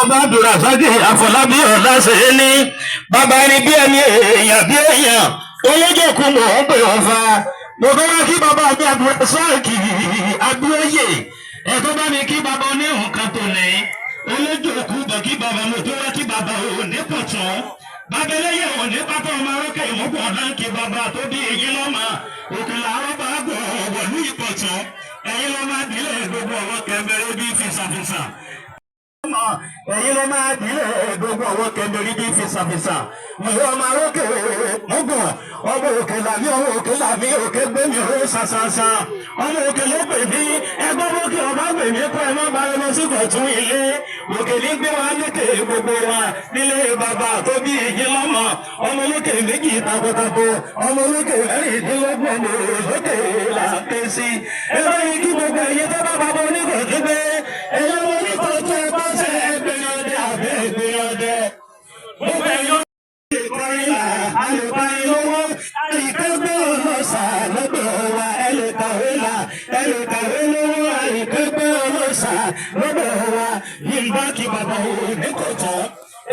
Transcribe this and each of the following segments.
Ọba Abdulrasaq Àfọlábí Ọlásèéní, bàbá ẹni bí ẹni, èèyàn bí èèyàn, olójókòó mò ń pè wọ́n fa. Mo fẹ́ wá kí bàbá mi Abdulrasaq Abíóyè, ẹ̀tọ́ bá mi kí bàbá oníhùn kan tó ní olójókòó bọ̀, kí bàbá mo tó wá kí bàbá òní pọ̀ tán. Bàbá eléyè òní pápá ọmọ arókè ìmúpọ̀ náà, kí bàbá tó bí èyí lọ́mọ òkè làárọ̀ bá gbọ̀ wọ̀lú ìpọ̀tún. Ẹ̀yin ló máa dílé gbogbo ọwọ́ kẹmẹrẹ bí fìsàfìsà. Ẹ̀yin ló máa dílé gbogbo ọwọ́ kẹmẹrẹ bí fìsàfìsà. Mọ̀lẹ́ ọmọ arókè mọ́gàn, ọmọ òkè làmí, ọmọ òkè làmí, òkè gbẹ̀mí ó sàṣàṣà. Ọmọ òkè ló pè mí, ẹgbọ́n mókè ọba pè mí kọ́ ẹ má bá lọ sí kọ̀tún ilé. Òkè ní gbé wa lékè gbogbo wa nílé bàbá tó bí èyí lọ́mọ. Ọmọ olókè méjì takọtabo, ọmọ olókè mẹ́rìndínlọ́gbọ̀n, lókè là ń ké sí. Ẹ bá yẹ kí gbogbo ẹ̀yẹ tó bá bàbá oníkọ̀tún gbé. Ẹ̀yẹ oníkọ̀tún ẹ bá ṣe ẹgbẹ́ ọdẹ àbẹ́ ẹgbẹ́ ọdẹ. Gbogbo ẹ̀yọ́ alùpàá àìkẹ́gbẹ́ ọlọ́sà lọ́dọ̀ wa, ẹlẹ́kàwé là ẹlẹ́kàwé lọ́wọ́, àìkẹ́gbẹ́ ọlọ́sà lọ́dọ̀ wa. Yìnbá kí bàbá òní kò tán.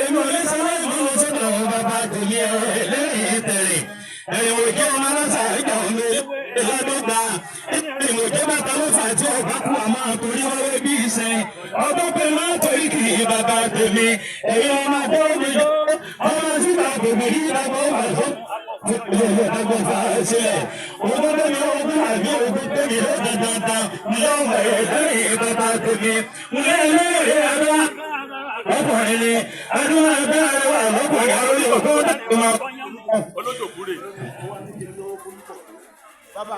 Èmi ò lè sọ láti mú lọ sọ́dọ̀ bàbá tèmi ẹ̀ lẹ́yìn tẹ̀lé. Ẹ̀yìn òjò ọmọ aláṣà ìjà òní ìlọ́dọ́gba. Ẹ̀yìn òjò bàtà ló fà tí ọba kú àmọ́ àtòrí wọlé bí ìsẹ̀. Ọdún pé máa torí kì í bàbá tèmi. Ẹ̀yin ọmọ àdéhùn ọmọ síbà gbogbo yìí bàbá ọmọ tó sílẹ̀. Ogún tẹ̀mí, ogún àbí ogún tẹ̀mí ló dandandan. Ǹjẹ́ ọmọ ẹ̀ lẹ́yìn bàbá tèmi? Ǹjẹ́ ẹlẹ́rìí àdúrà ọkùnrin ni àdúrà agbára wà lọ́kùnrin àròlé ogún tẹ̀mí wọn. Bàbá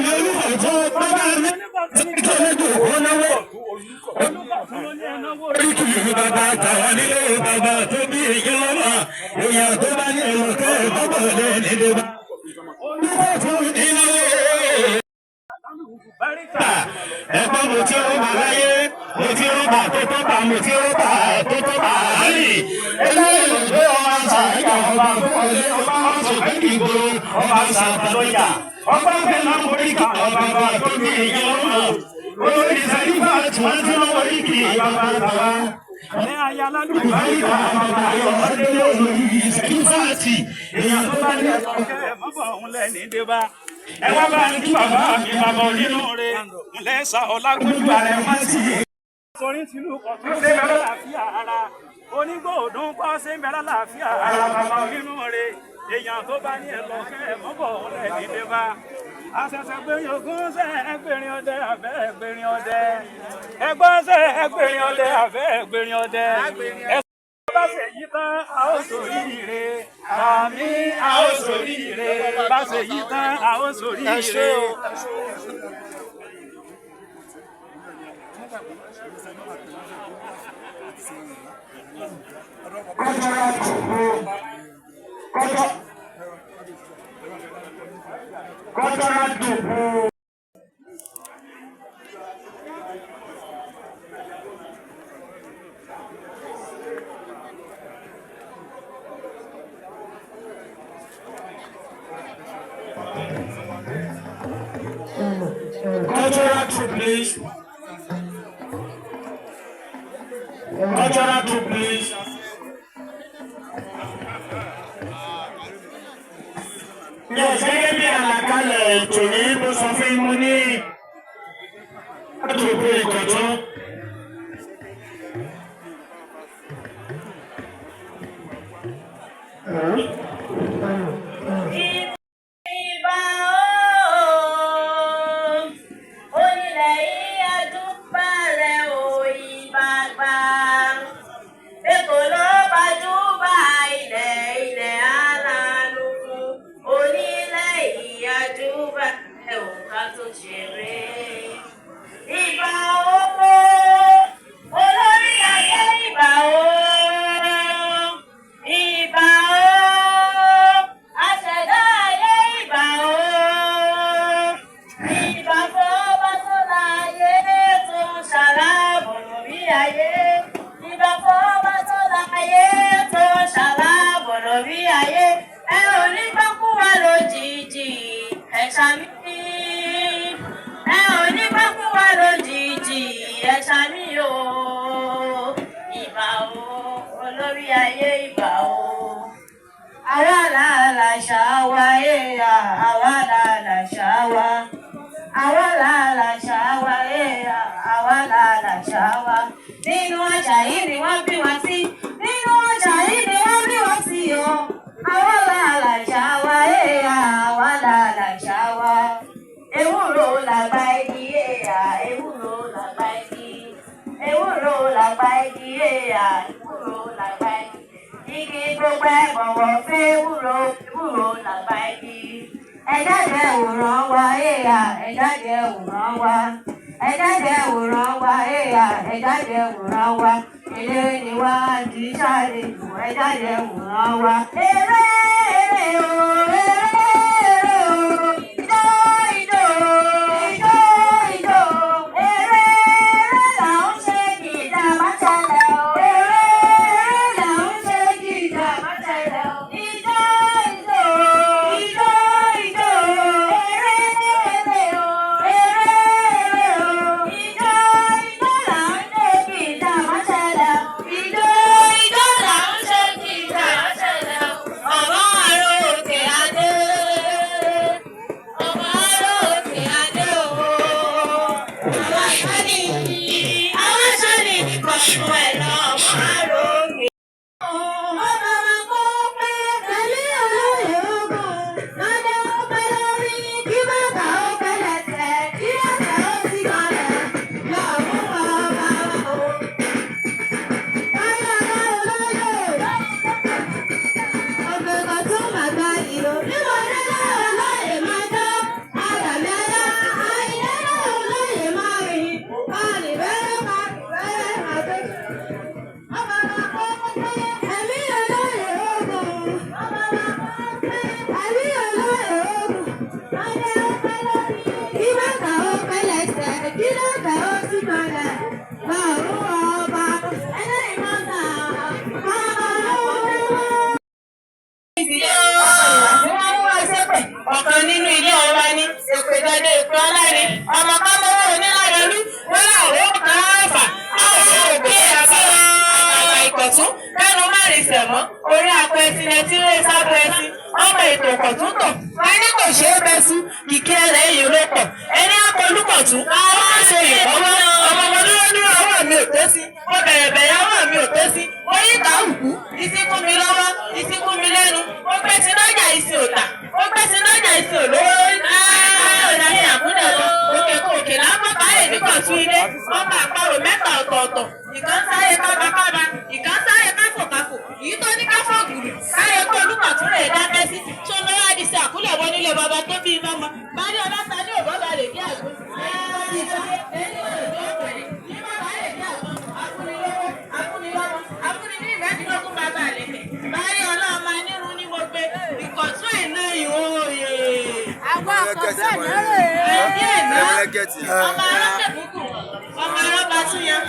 mi olùkọ́, bàbá mi tó lójú òkú náwó. Oríkì bàbá tàwa nílé bàbá tó bí èyí lọ́mọ. Èèyàn tó bá ní ẹ̀rọ bọ́bọ̀ lé nílé bá. Olùkọ́ fún ìnáwó. Ẹ̀gbọ́n mo ti rọ́bà láyé, mo ti rọ́bà tó tó bá, mo ti rọ́bà tó tó bá rì. Eléyìí ló ọba ṣàìjà ọba fún ọlẹ́ ọba ọ̀sọ̀ gbẹ̀dìgbò ọba ṣàtàlọ́jà. Ọba fẹ́ máa ń oríkì ọba bá tó bí èyí lọ́mọ. Olórí Sàlífà tí wọ́n ti lọ́wọ́ oríkì bàbá tàwa. Ìbáríkà bàbá ayọ̀ ọdún olórí Sàlífàtì. Èèyàn tó bá ní Ẹ wá bá ń kí bàbá mi, bàbá onínúure ńlẹ́sà Ọlágúnjú ààrẹ má sí. Torí tìlú kọ̀tún ṣe lálàáfíà ara. Onígbòòdùn kọ́ sí ń bẹ lálàáfíà. Bàbá onínúure. Èèyàn tó bá ní ẹ lọ kẹ́ ẹ mọ́bọ̀ ọ̀lẹ́ nílé bá. Àṣẹ̀ṣẹ̀ gbẹ̀yìn ogún ṣe ẹgbẹ̀rin ọdẹ àbẹ́ ẹgbẹ̀rin ọdẹ. Ẹgbọ́n ṣe ẹgbẹ̀rin ọdẹ àbẹ́ ẹgbẹ̀rin ọdẹ. Ẹ bá ṣe yí tán a ó sórí ire. Àmín, a ó sórí ire. Bá ṣe yí tán a ó sórí ire. Cultural troupe. Cultural troupe, please. Cultural troupe, please. Yes, gẹ́gẹ́ bí àlàkalẹ̀ ètò yìí, mo sọ fún yín, mo ní troupe Ìkọ̀tún. Ìbà ooo, onílẹ̀ yìí àdúgbà rẹ̀ ò ìbà gbà. Èkó ló bàjúbà ilẹ̀ ilẹ̀ alánú. Onílẹ̀ yìí àdúgbà rẹ̀ ò ká tó ṣeré. Ìbà ooo, olórí ayé ìbà ooo. Ìbà ooo, aṣẹ̀dá ayé ìbà ooo. Ìbà fọba tó láyé tó ń ṣàlábò lórí ayé. Ìbà fọba tó láyé tó ń ṣàlábò lórí ayé. Ẹ ò ní gbọ́ kú wa lójijì, ẹ ṣàmì. Ẹ ò ní gbọ́ kú wa lójijì, ẹ ṣàmì o. Ìbà o, olórí ayé ìbà o. Àwa là làṣà wa ẹ̀yà, àwa là làṣà wa. Àwa là làṣà wa ẹ̀yà, àwa là làṣà wa. Nínú àṣà yìí ni wọ́n bí wa sí. Nínú àṣà yìí ni wọ́n bí wa sí o. Àwa là làṣà wa ẹ̀yà, àwa là làṣà wa. Ewúro làgbà igi ẹ̀yà, ewúro làgbà igi. Ewúro làgbà igi ẹ̀yà, ewúro làgbà igi. Igi gbogbo ẹ̀ bọ̀wọ̀ fún ewúro, ewúro làgbà igi. Ẹ jáde wòran wa ẹ̀yà, ẹ jáde wòran wa. Ẹ jáde wòran wa ẹ̀yà, ẹ jáde wòran wa. Eré ni wá kì í ṣàlejò, ẹ jáde wòran wa. Eré eré o, eré eré o, ijó ijó, ijó ijó. Eré eré là ń ṣe kì í dá má ṣẹlẹ̀ o. Eré eré là ń ṣe kì í dá má ṣẹlẹ̀ o. Ijó ijó, ijó ijó. Eré eré o, eré eré o. Ijó ijó là ń ṣe kì í dá má ṣẹlẹ̀ o. Ijó ijó là ń ṣe kì í dá má ṣẹlẹ̀ o. Ọmọ àròkè adé. Ọmọ àròkè adé o. Àwọn aṣọ́ni, àwọn aṣọ́ni kọ̀ọ̀kan ẹ̀ lọ ọmọ àròkè. Ọba wa kó pẹ́ pẹ̀lú olóyè ogun. Lọ́dẹ ó pẹ́ lórí, kí bàtà ó pẹ́ lẹ́sẹ̀, kí ẹsẹ̀ ó sì kanlẹ̀. Lọ́ọ̀mú ọba wa o. Báyọ̀ bá olóyè. Ọ̀gbẹ̀gbẹ̀ tó máa gba ìlò. Níbo nílé olóyè máa jó? Àràmì ayá, àìlérò olóyè máa rìn. Máa rìn bẹ́rẹ̀ máa rìn bẹ́rẹ̀ máa tó. Ọba wa kó pé ẹ̀mí olóyè ogun. Ọba wa kó pé ẹ̀mí olóyè ogun. Adé ó pẹ́ lórí. Kí bàtà ó pẹ́ lẹ́sẹ̀, kí lọ́tà ó sì padà. Lọ́rùn ọba. Ẹlẹ́yìn máa ń tà. Bàbá olówó. Ọ̀kan nínú ilé ọba ní èpè dandan èpè ọlá ni ọmọ kámọ́wọ́ onílàyọlú wọn làwọn ó kàn án fà àwọn òbí àbára àgbà Ìkọ̀tún kánú márùn sẹ̀mọ́ orí apẹ ẹsìn ẹtí rẹ̀ sábọ̀ ẹsìn ọmọ ètò Ìkọ̀tún tọ̀ wọn ní kò ṣeé bẹ́ sú kìkì ẹrẹ̀ yìí ló pọ̀ ẹni akọlùkọ̀tún àwọn ṣe ìkọ́wọ́ ọmọ ọmọdún. dúró, ọwọ́ mi ò tó sí. Mo bẹ̀rẹ̀ bẹ̀rẹ̀, ọwọ́ mi ò tó sí. Mo yí ká òkú, ìsìnkú mi lọ́wọ́, ìsìnkú mi lẹ́nu. Mo gbé sí lọ́jà, ìsìn òtà. Mo gbé sí lọ́jà, ìsìn òlówó lórí. Ààrẹ àkúndẹ̀ lọ. Òkè kò òkè lápá báyìí nígbà tún ilé. Ọmọ àparò mẹ́ta ọ̀tọ̀ọ̀tọ̀. Ìkan sáré kábàkábà, ìkan sáré káfòkáfò. Èyí tó ní káfò gùrù. Sáré kó olúkọ̀tún rẹ̀ dákẹ́ sí. Ṣọlá wá di sí àkúlẹ̀ wọ nílé bàbá tó bí iná mọ́. Báyọ̀ ọlọ́ta ní òbọ̀ lè dí àgbo. Báyọ̀ ọlọ́mọ anírun ni mo gbé ìkọ̀tún ìná ìhòòhè. Àwọn àkọ́tún ẹ̀ná rèé. Ẹ̀dí ẹ̀ná. Ọmọ arákẹ́ búkù. Ọmọ arábà tún yan.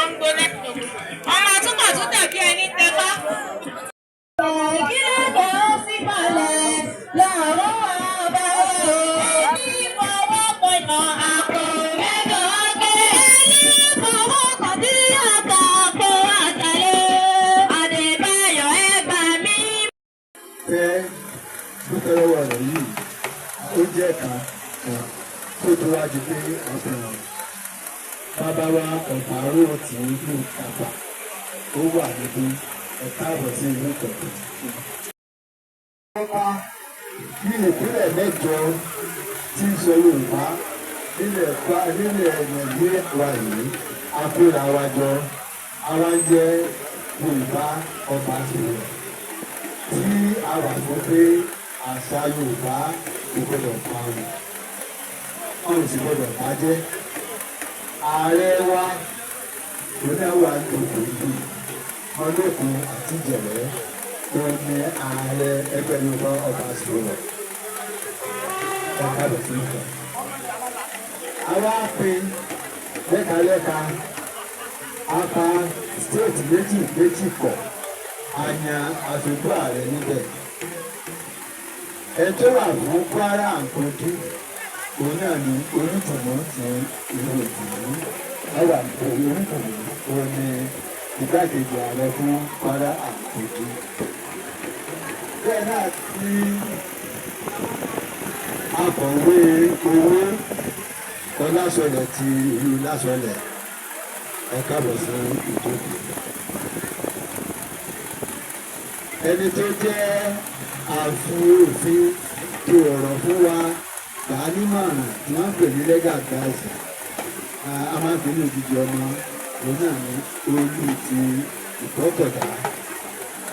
Ó ń gbóná. Ọmọ àtúkọ̀ tún tàbí ẹni tẹfá. Kílẹ̀kẹ̀ ó sì balẹ̀ lọ́rùn ọba o. Ẹni fọwọ́ pọ̀nà àpò mẹ́jọ gbé. Ẹni fọwọ́ kọ̀dí àtàkùn àtàlẹ́. Adébáyọ̀ ẹ gbà mí. Fẹ́ dúpẹ́ lọ́wọ́ rẹ̀ yìí, ó jẹ́ kan kan tó tó wá di pé ọ̀sán bàbá wa ọ̀pàrọ̀ tí ìlú Kàfà ó wà níbí. Ẹ káàbọ̀ sí ìlú Ìkọ̀tún. Ọba ní ìpínlẹ̀ mẹ́jọ tí ń sọ Yorùbá nílẹ̀ nílẹ̀ Nàìjíríà wa yìí, a kóra wa jọ, àwa ń jẹ́ Yorùbá ọba sọ̀rọ̀ tí a wà fún pé àṣà Yorùbá kò gbọdọ̀ parun, wọn ò sì gbọdọ̀ bàjẹ́. Ààrẹ wa òun náà wà ní òkè yìí, ọlọ́kùn àti ìjẹ̀lẹ̀, òun ni ààrẹ ẹgbẹ́ Yorùbá ọba sọ̀rọ̀. Ẹ káàbọ̀ sí ìgbà. Àwa pín lẹ́kalẹ́ka, a pa state méjì méjì pọ̀, a yan aṣojú ààrẹ níbẹ̀. Ẹ tó wà fún Kwara and Kogi, òun náà ni Olùtùnú ti ìlú Ìtùnú. Ẹwà Olùtùnú, òun ni igbákejì ààrẹ fún Kwara and Kogi. Bẹ́ẹ̀ náà tí akọ̀wé owó Ọlásọlẹ̀ ti ìlú Lásọlẹ̀, ẹ káàbọ̀ sí ìjókòó. Ẹni tó jẹ́ àfi òfin tó ọ̀rọ̀ fún wa gbà á nímọ̀ràn tí wọ́n ń pè ní legal adviser, a máa ń pè ní òjijì ọmọ, òun náà ní Olú ti Ìgbọ́kọ̀dá,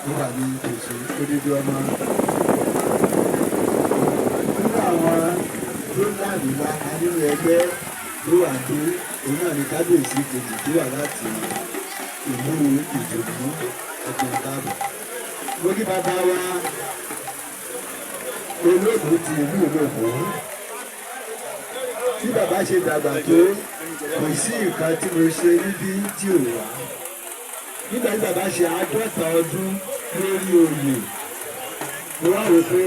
ó wà ní tòsí odidi ọmọ. Nínú àwọn tó láàmìlaka nínú ẹgbẹ́ tó wà ní, òun náà ní kábíyèsí kejì tó wà láti ìlú Ìjòkó, ẹgbẹ́ káàbọ̀. Mo kí bàbá wa olóògùn ti ìlú Olóògùn. Tí bàbá ṣe dàgbà tó, kò sí nǹkan tí mo ṣe níbí tí ò wá. Nígbà tí bàbá ṣe 50 ọdún lórí oyè, mo wá rò pé